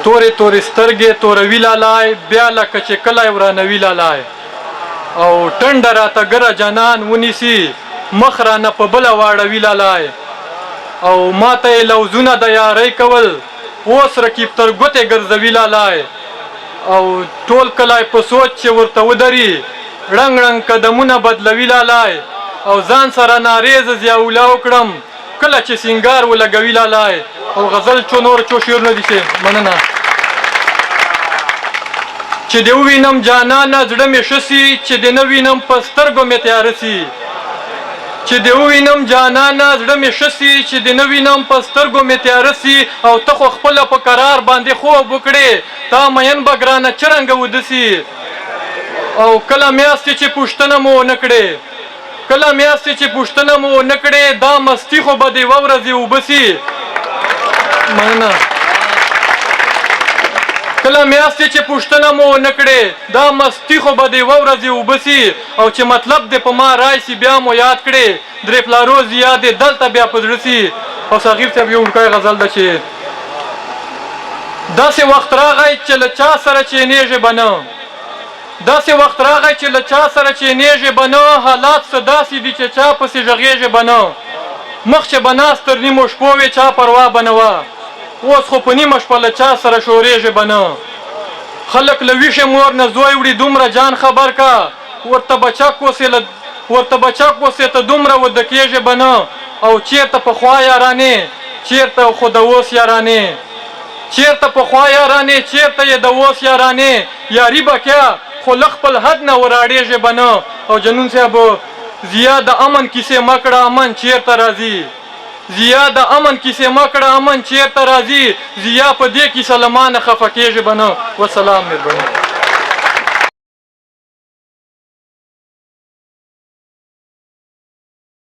تورې تورې سترګې توروي لالای، بیا لکه چې کلی ورانوي لالای. او ټنډه راته ګره جانان ونیسي، مخ رانه په بله واړوي لالای. او ماته یې لوظونه د یارۍ کول، اوس رقیب تر ګوتې ګرځوي لالای. او ټول کلی په سوچ چې ورته ودري، ړنګ ړنګ قدمونه بدلوي لالای. او ځان سره نارې زه ضیاءالله وکړم، کله چې سینګار ولګوي لالای. او غزل چو نور چو شعرونه دي چې مننه. چې دې ووینم جانانه زړه مې ښه سي، چې دې نه وینم په سترګو مې تیاره سي. چې دې ووینم جانانه زړه مې ښه سي، چې دې نه وینم په سترګو مې تیاره سي. او ته خو خپله په قرار باندې خوب وکړې، تا مین به ګرانه چرنګه وده سي. او کله میاستې چې پوښتنه مو ونه کړې، کله میاستې چې پوښتنه مو ونه کړې، دا مستي خو به د یوه ورځې اوبه سي. مننه. کله میاستې چې پوښتنه مو ونه کړې، دا مستي خو به د یوه ورځې اوبه سي. او چې مطلب دې په ما راشي بیا مو یاد کړې، درې پلارو ضیا دې دلته بیا په زړه سي. او صغیر صاحب یو وړوکی غزل ده چې داسې وخت راغی چې له چا سره چینېږې به نه، داسې وخت راغی چې له چا سره چینېږې به نه، حالات څه داسې دي چې چا پسې ږغېږې به نه. مخ چې به ناست تر نیمو شپو وې چا پروا به نه وه، اوس خو په نیمه شپه له چا سره شورېږې به نه. خلک له ویښې مور نه زوی وړي دومره جان خبر کا، ورته به چک اوسې له ورته به چک اوسې ته دومره وده کېږې به نه. او چېرته پخوا یارانې چېرته خو د اوس یارانې، چېرته پخوا یارانې چېرته یې د اوس یارانې، یاري به کیا خو له خپل حد نه وراړېږې به نه. او جنون صاحب ضیا د امن کیسې مه کړه امن چېرته راځي، ضیا د امن کیسې مه کړه امن چېرته راځي، ضیا په دې کیسه له ما نه خفه کېږې به نه. وسلام مهرباني.